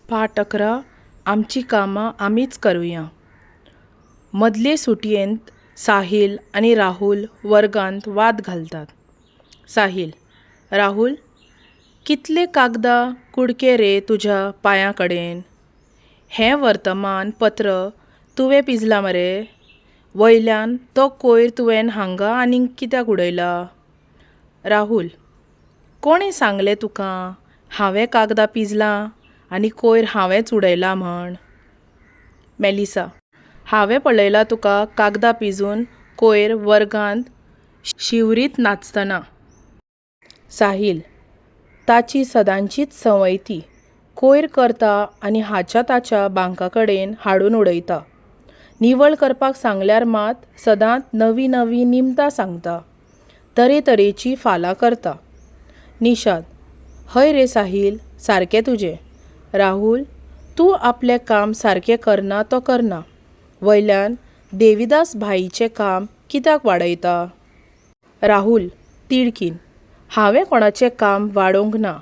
पाठ 11. आमचीं कामां आमीच करुया. मदले सुटयेंत साहील आनी राहुल वर्गांत वाद घालतात. साहील, राहुल, कितले कागदा कुडके रे तुज्या पांयां कडेन? हें वर्तमान पत्र तुवें पिंजलां मरे? वयल्यान तो कोयर तुवें हांगा आनीक कित्याक उडयला? राहुल, कोणें सांगलें तुका हांवें कागदां पिंजलां आनी कोयर हांवेंच उडयला म्हण? मेलिसा, हांवें पळयलां तुका कागदां पिंजून कोयर वर्गांत शिंवरीत नाचतना. साहील, ताची सदांचीच संवय ती. कोयर करता आनी हाच्या ताच्या बांका कडेन हाडून उडयता. निवळ करपाक सांगल्यार मात सदांच नवीं नवीं निमतां सांगता. तरेतरेचीं फालां करता. निषाद, हय रे साहील, सारकें तुजें. राहुल, तूं आपलें काम सारकें करना तो करना, वयल्यान देविदास भाईचें काम कित्याक वाडयता? राहुल, तिडकीन, हांवें कोणाचें काम वाडोवंक ना.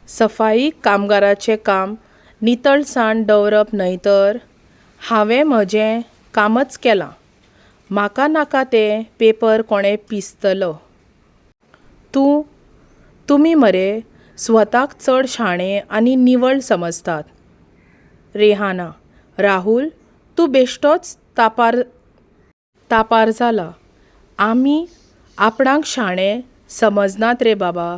सफाई कामगाराचें काम नितळसाण दवरप न्हय तर? हांवें म्हजें कामच केलां. म्हाका नाका ते पेपर कोणें पिंजतलो. तूं, तुमी मरे स्वताक चड शाणे आनी निवळ समजतात. रेहाना, राहुल, तूं बेश्टोच तापार तापार जाला. आमी आपणाक शाणे समजनात रे बाबा.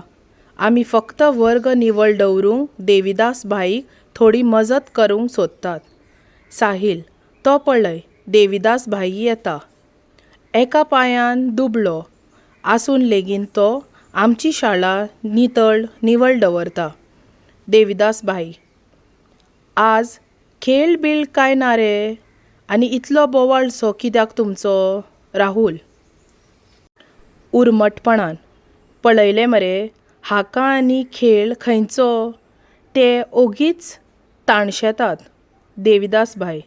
आमी फक्त वर्ग निवळ दवरूंक देविदास भाईक थोडी मजत करूंक सोदतात. साहील, तो पळय देविदास भाई येता. एका पांयान दुबळो आसून लेगीत तो आमची शाळा नितळ निवळ दवरता. देविदास भाई, आज खेळ बीळ काय ना रे? आनी इतलो बोवाळ सो कित्याक तुमचो? राहुल, उर्मटपणान, पळयलें मरे, हाका आनी खेळ खंयचो? ते ओगीच ताणशेतात. देविदास भाई,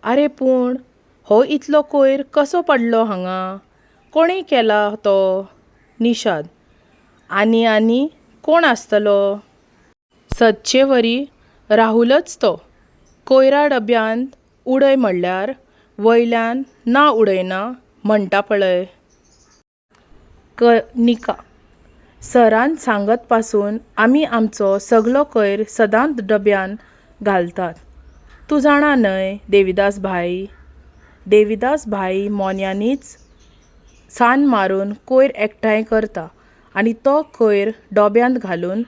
आरे पूण हो इतलो कोयर कसो पडलो हांगा? कोणें केला तो? निषाद, आनी आनी कोण आसतलो? सदचेवरी राहुलच तो. कोयरा डब्यांत उडय म्हणल्यार वयल्यान ना उडयना म्हणटा पळय. कनिका, सरान सांगत पासून आमी आमचो सगलो कोयर सदांच डब्यांत घालतात. तूं जाणा न्हय देविदास भाई? देविदास भाई मोन्यांनीच सान्न मारून कोयर एकठांय करता आनी तो कोयर डोब्यांत घालून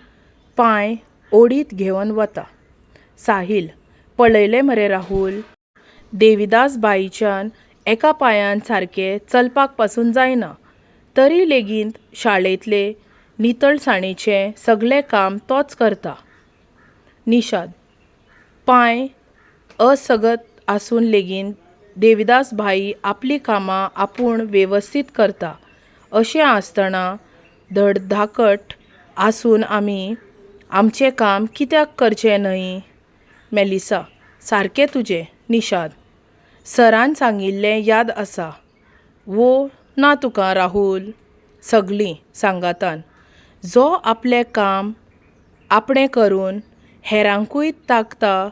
पांय ओडीत घेवन वता. साहील, पळयलें मरे राहुल? देविदास भाईच्यान एका पांयान सारकें चलपाक पासून जायना. तरी लेगीत शाळेंतले नितळसाणीचें सगलें काम तोच करता. निषाद, पांय असगत आसून लेगीत देविदास भाई आपलीं कामां आपूण वेवस्थीत करता. अशें आसतना धडधाकट आसून आमी आमचें काम कित्याक करचें न्हय? मेलिसा, सारकें तुजें निषाद. सरान सांगिल्लें याद आसा वो ना तुका राहुल? सगलीं, सांगातान, जो आपलें काम आपणें करून हेरांकूय तांकता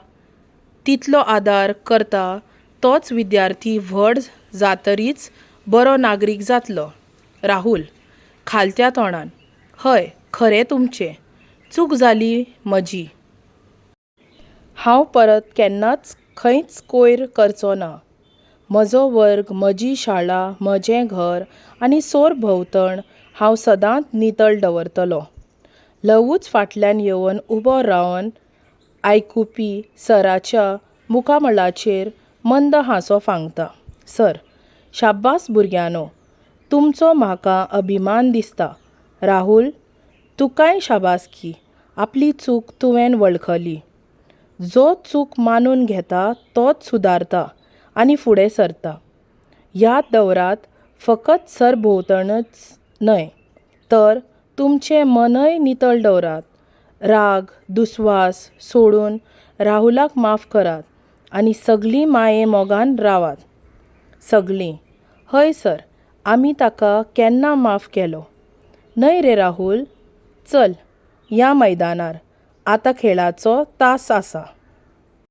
तितलो आदार करता तोच विद्यार्थी व्हड जातरीच बरो नागरीक जातलो. राहुल, खालत्या तोंडान, हय, खरें तुमचें. चूक जाली म्हजी. हांव परत केन्नाच खंयच कोयर करचो ना. म्हजो वर्ग, म्हजी शाळा, म्हजें घर आनी सरभोंवतण हांव सदांच नितळ दवरतलों. ल्हवूच फाटल्यान येवन उबो रावन आयकुपी सराच्या मुखामळाचेर मंद हांसो फांकता. सर, शाब्बास भुरग्यांनो! तुमचो म्हाका अभिमान दिसता. राहुल, तुकाय शाबासकी. आपली चूक तुवें वळखली. जो चूक मानून घेता तोच सुदारता आनी फुडें सरता. याद दवरात, फकत सरभोंवतणच न्हय, तर तुमचें मनय नितळ दवरात. राग, दुस्वास सोडून राहुलाक माफ करात आनी सगलीं माये मोगान रावात. सगलीं, हय सर, आमी ताका केन्ना माफ केलो. न्हय रे राहुल? चल या मैदानार, आतां खेळाचो तास आसा.